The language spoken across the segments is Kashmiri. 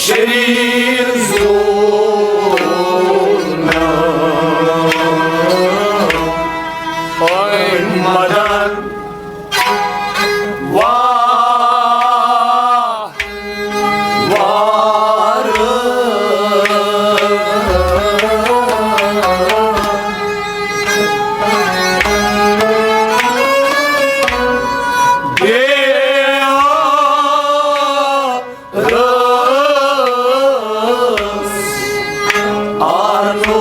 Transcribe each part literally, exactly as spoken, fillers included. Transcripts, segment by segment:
شریر زول نام، اے مدن واہ وار۔ بے رس آرنو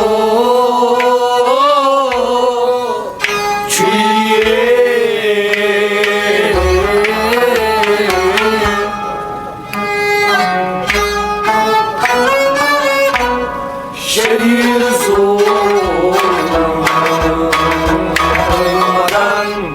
چھُ یہِ۔ شریر زول مدن۔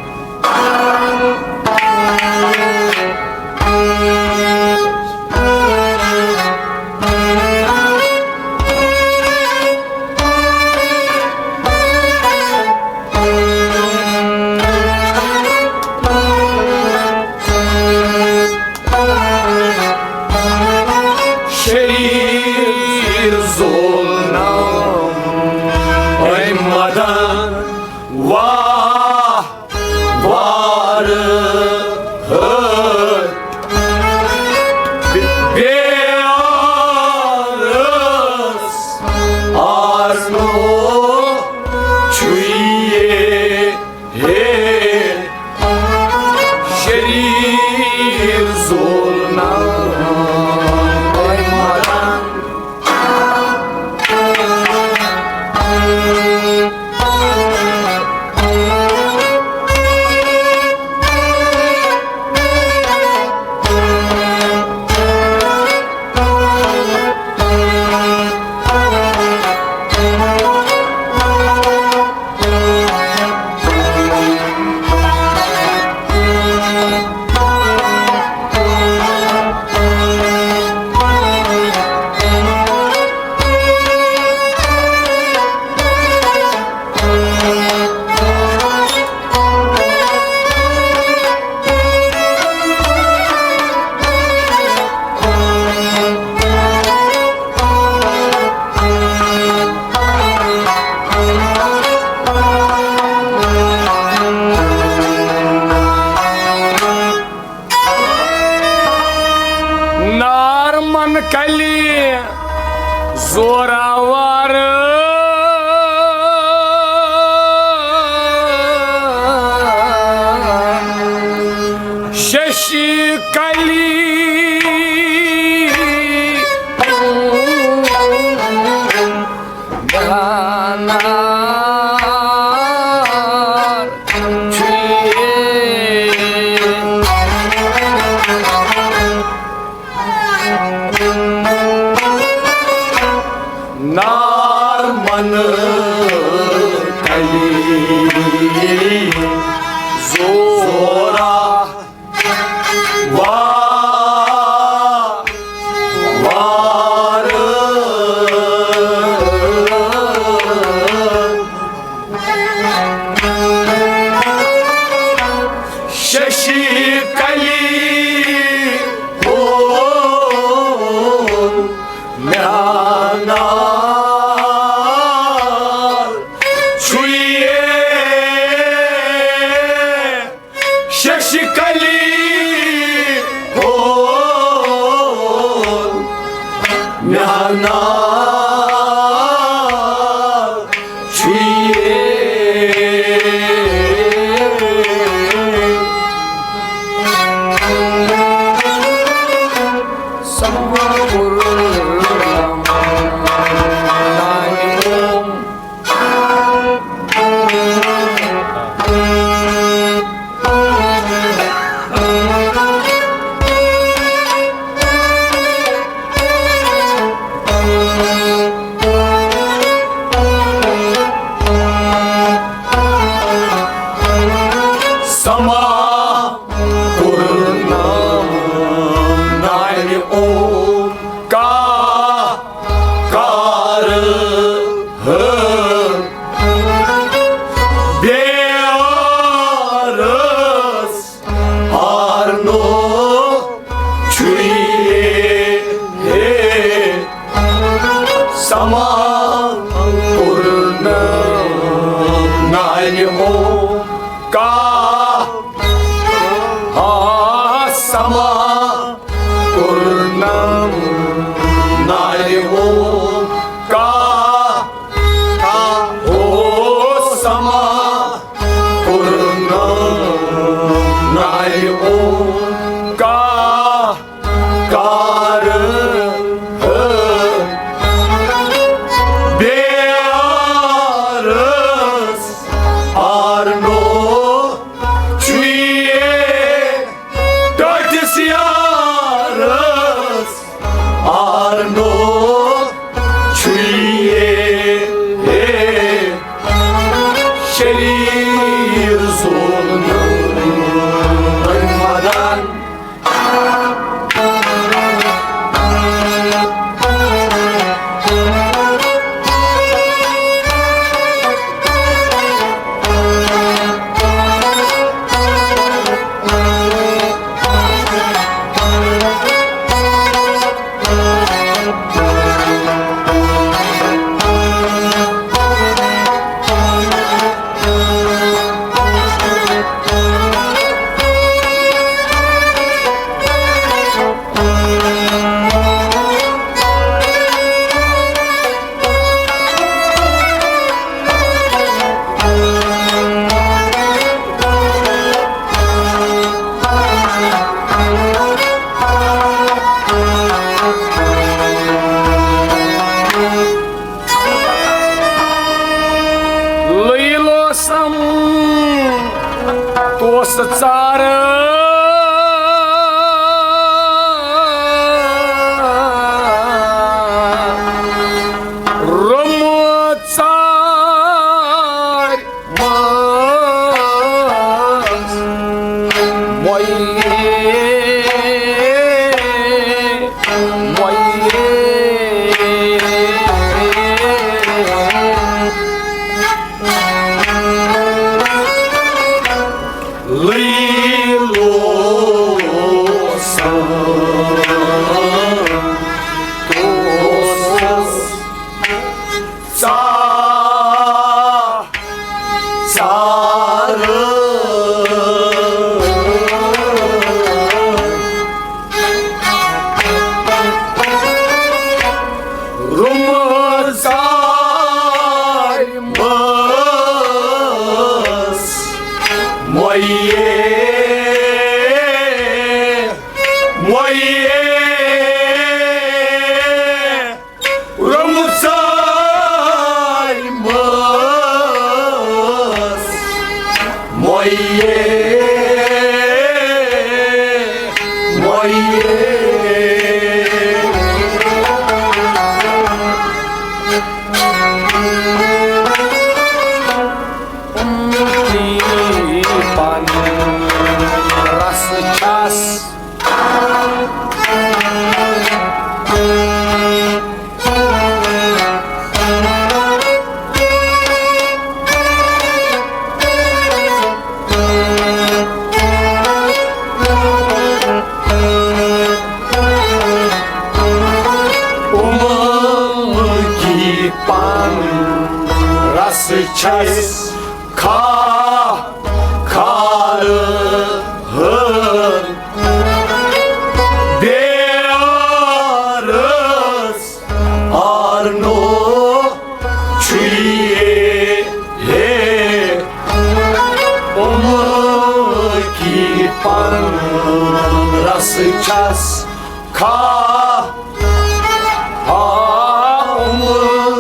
شریر زول نام، اے مدن واہ وار۔ بے رس آرنو چھُ یہِ۔ ہے شریر زول نام، اے مدن۔ نارمن کلی زوراوار، ششی کلی دانار۔ نارمن کلی زورا وا وار۔ ششی کلی ہون میانار چھُ یہِ۔ ششی کلی ہون میانار چھُ یہِ۔ سما پور نامی اوم۔ سما پور نامی اوم۔ کا کار ہر بیارس آرنو چھُ یہِ۔ نالہِ اون کا، کا ہو سما کرنا، نالہِ اون کا کار بیارس آرنو چویے ٹاٹس یارس آرنو چویے شریر سون مدان۔ لٔیلوسم توس ژارٕ رمہٕ ژارِ ماس مۄیے، مۄیے۔ لٔیلوسم توس ژا-، ژارٕ رُمہٕ ژارِ مٲس مۄیے، مۄیے۔ رُمہٕ ژارِ مٲس مۄیے، مۄیے۔ پن رس چھس اُمہٕ کی پن رس چھس کھا، کھالہٕ ہن بیارس آرنو چھُیے ہے۔ اُمہٕ کی پن رس چھس کھا، ہا، اُمہٕ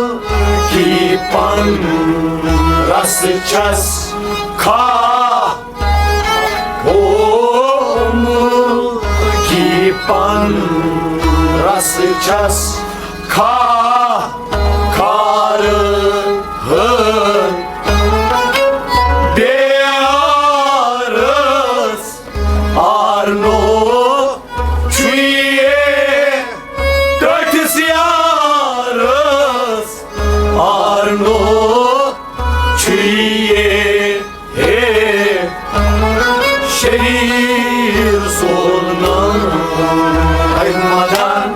کی پن رس چھس کھا، ہو، اُمہٕ کی پن رس چھس کھا، کھارٕ ہن بیارس آرنو چھُیے ٹٲٹھِس یارس آرنو چھُیے ہے شریٖر سون نام احمدان۔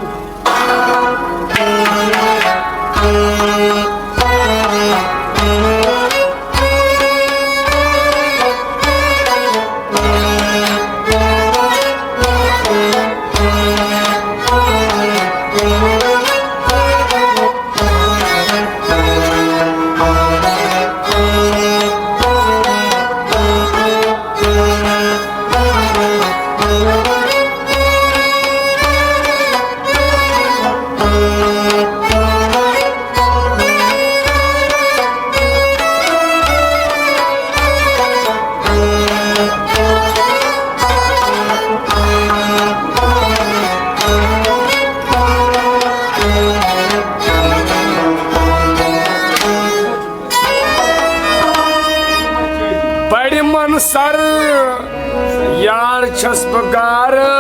چھَس بہٕ گارٕ۔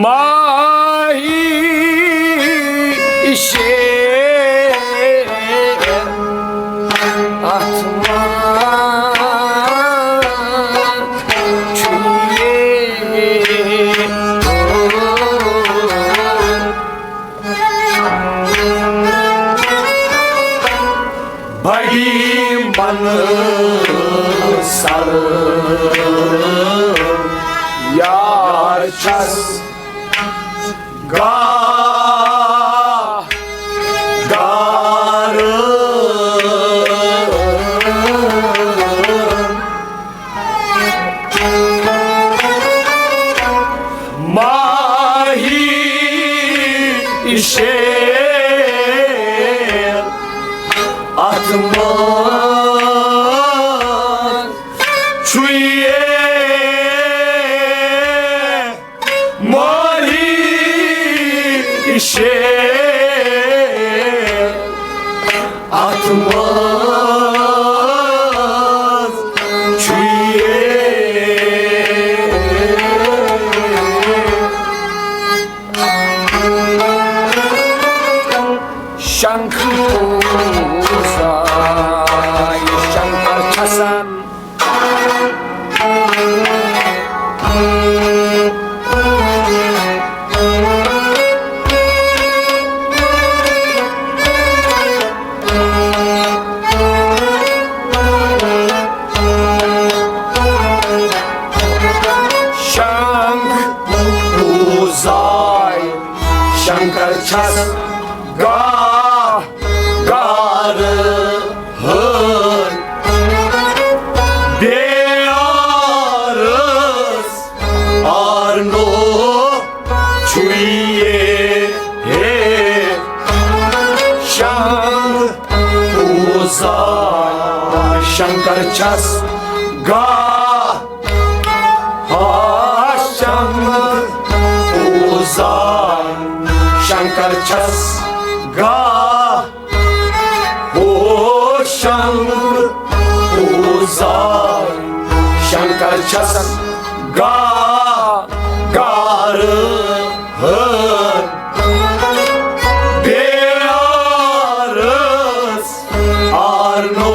ماہی شیر اَتھ منٛز چھُ یہِ۔ بڑی من سر یار چھَس گاہ گار۔ ماہی شیر اَتھ منٛز چھُ یہِ۔ ماہی شیر اَتھ منٛز چھُ یہِ۔ شنکھ پوٗزا، یہِ شنکر چھسن۔ شنکھ پوٗزاے شنکر چھس گاہ گارٕ ہٲر۔ بیارس آرنو چھُ یہِ ہے۔ شنگ پوٗزا شنکر چھس گاہ ہا۔ شنگ پوٗزا شنکر چھس گاہ ہو۔ شنگ پوٗزا شنکر چھس گاہ گارٕ ہٲر۔ بیارس آرنو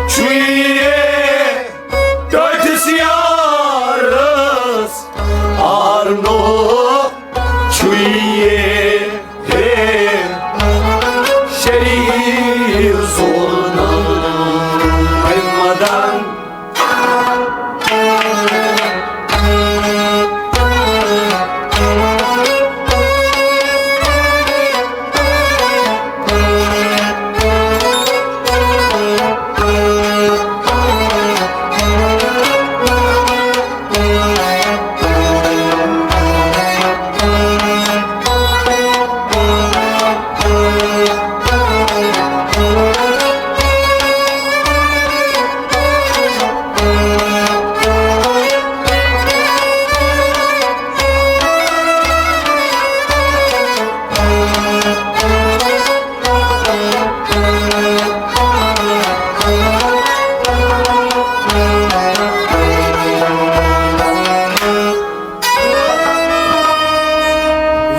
چھُ یہِ۔ ٹٲٹھِس یارس آرنو چھُ یہِ۔ ہے شریٖف زولن محمدن۔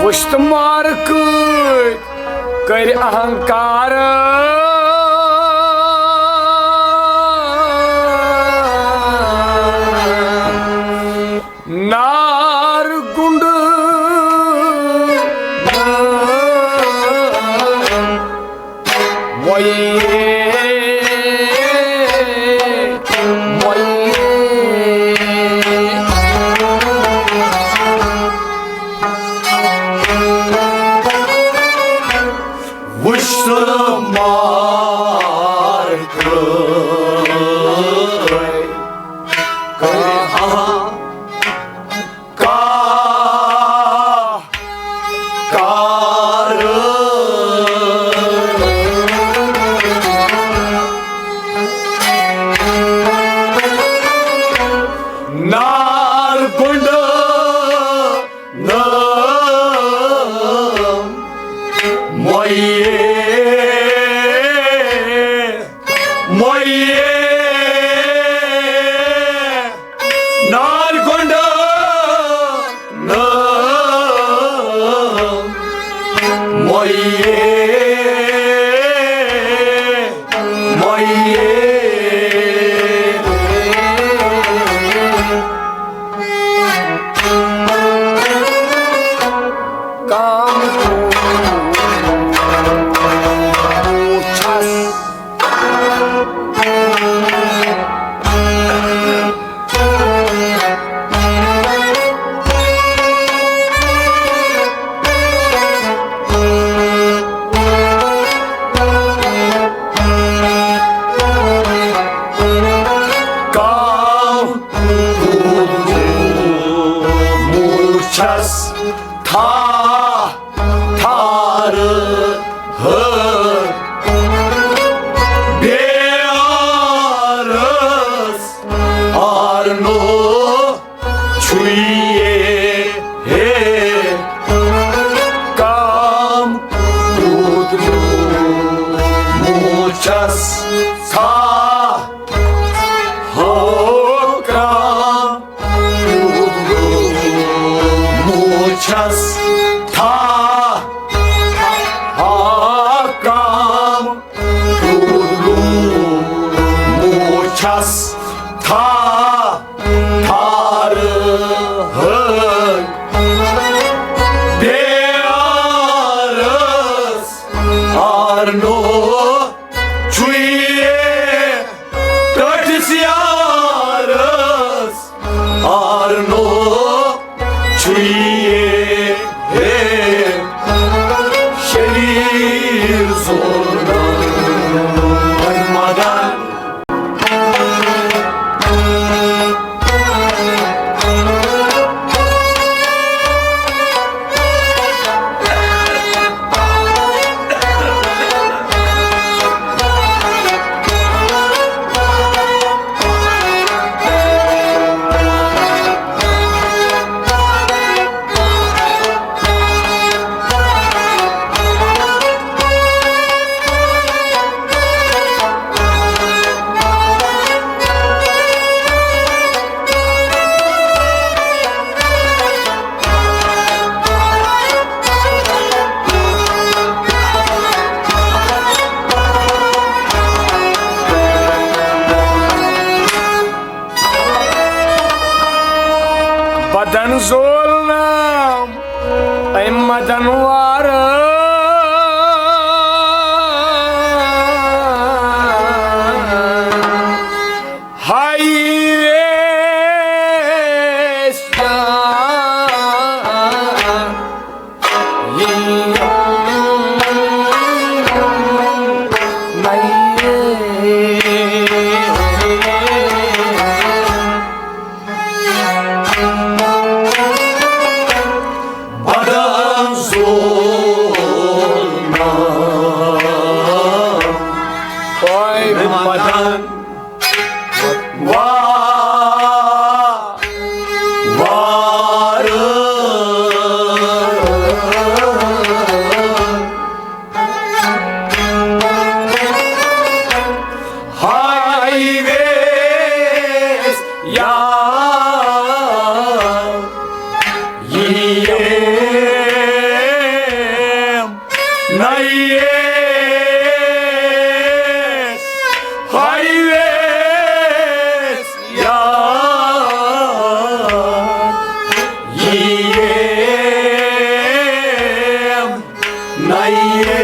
وٕچھ تہٕ مارٕ کۭتۍ کٔرۍ اہنکار۔ نار گُنٛڈ وۄیے، وۄیے۔ وٕچھ سُہ چھس تھا تھارٕ ہٲر۔ بیارس آرنو چھُیے ہے کام کوٗتلو موچس تھا ہو کام۔ موچس تھا ہا کام۔ موچس تھا تھار ہن۔ بیارس آرنو چھُیے ٹٲٹھِس یارس آرنو چھُیے ہے شریٖر زولان وۄنۍ مدن۔ بدن زولنم أمۍ مدن وارٕ۔ ہاے ویستا۔ بدن زولنم۔ اوے بدن وا-، وارٕ۔ ہاے ویس یا یِیِم نَیے ہاے ویس یا یِیِم نَیے۔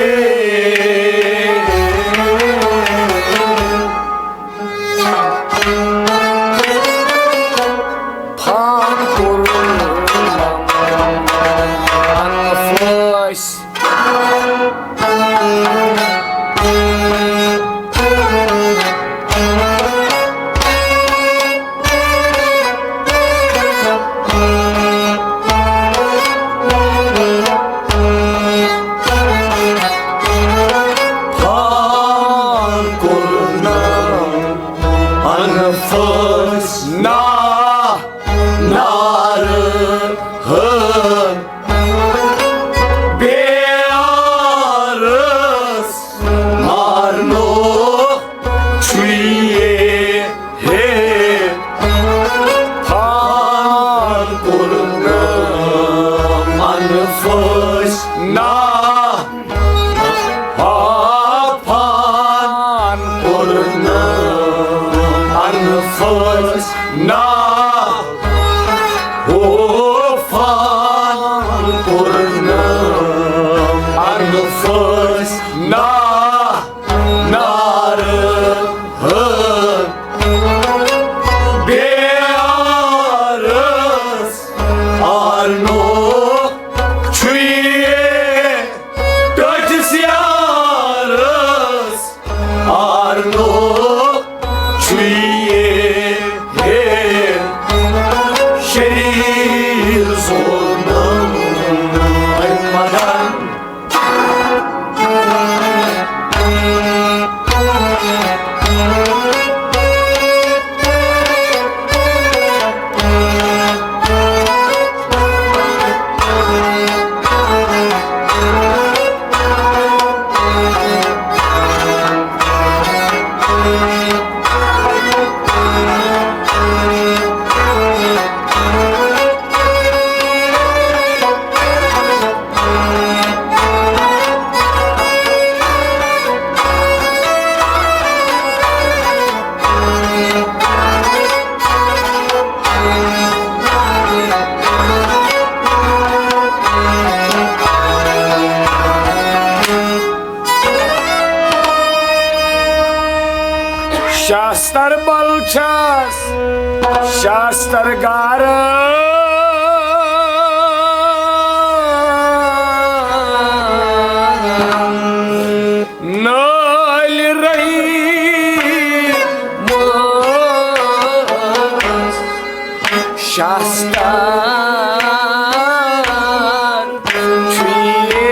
پھان کوٚر پھٲسۍ۔ پھان کوٚرنم انفس نا نار ہن۔ بیارس مارنو چھُیے ہے۔ پھان کوٚرنم انفس نا ہا پھان کوٚرنم انفس نا۔ ہو پھان کوٚرنم انفس نا۔ نار ہن۔ بیارس آرنو چھُیے ٹٲٹھِس یارس آرنو چھُیے ہے۔ شاستر گار نٲلۍ رحیٖم شاستر چھُ یہِ۔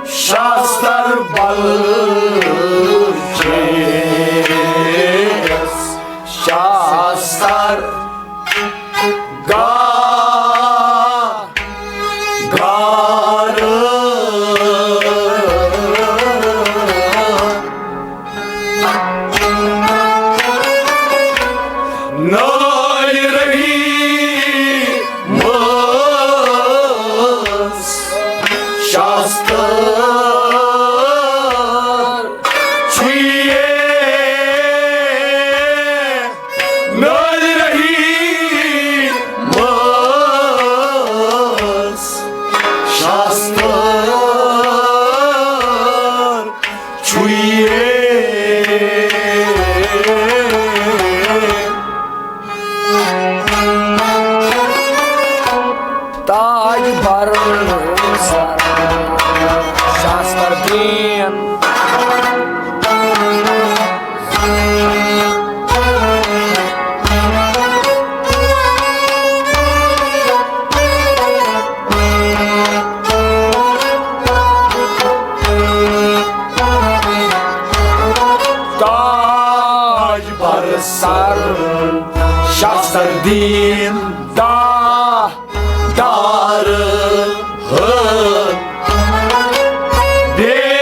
شاستر بل چیس، شاستر گا گار۔ نٲلۍ رحیٖمس شاستر چھُ یہِ۔ نٲلۍ رحیٖمس شاستر چھُ یہِ۔ تاج بر سر شاستر دین۔ تاج بر سر شاستر دین دا دار ہن بیارس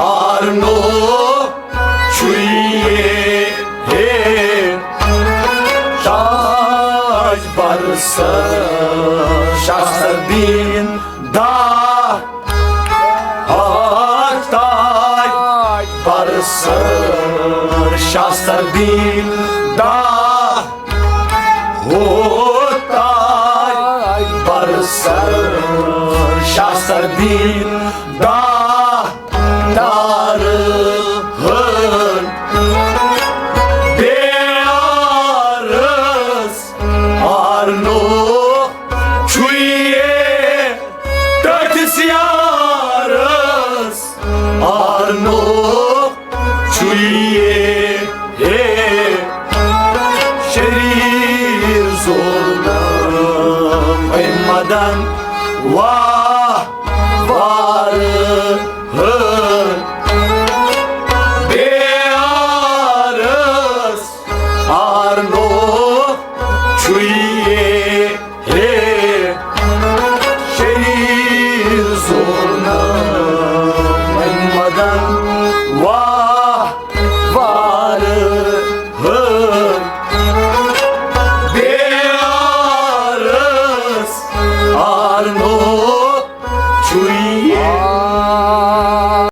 آرنو چھُ یہِ۔ تاج بر سر شاستر دین دا ہا تاج بر سر شاستر دین دا ہو تاج بر سر شاستر دین دا دار ہن بیارس آرنو چھُ یہِ۔ تٔتھِس یارس آرنو چھُ یہِ۔ شریٖر زولنہٕ محمدن واہ وار ہن بیارس آرنو چھُ یہِ۔ ہے شریٖر زولنہٕ محمدن واہ وار ہن بیارس آرنو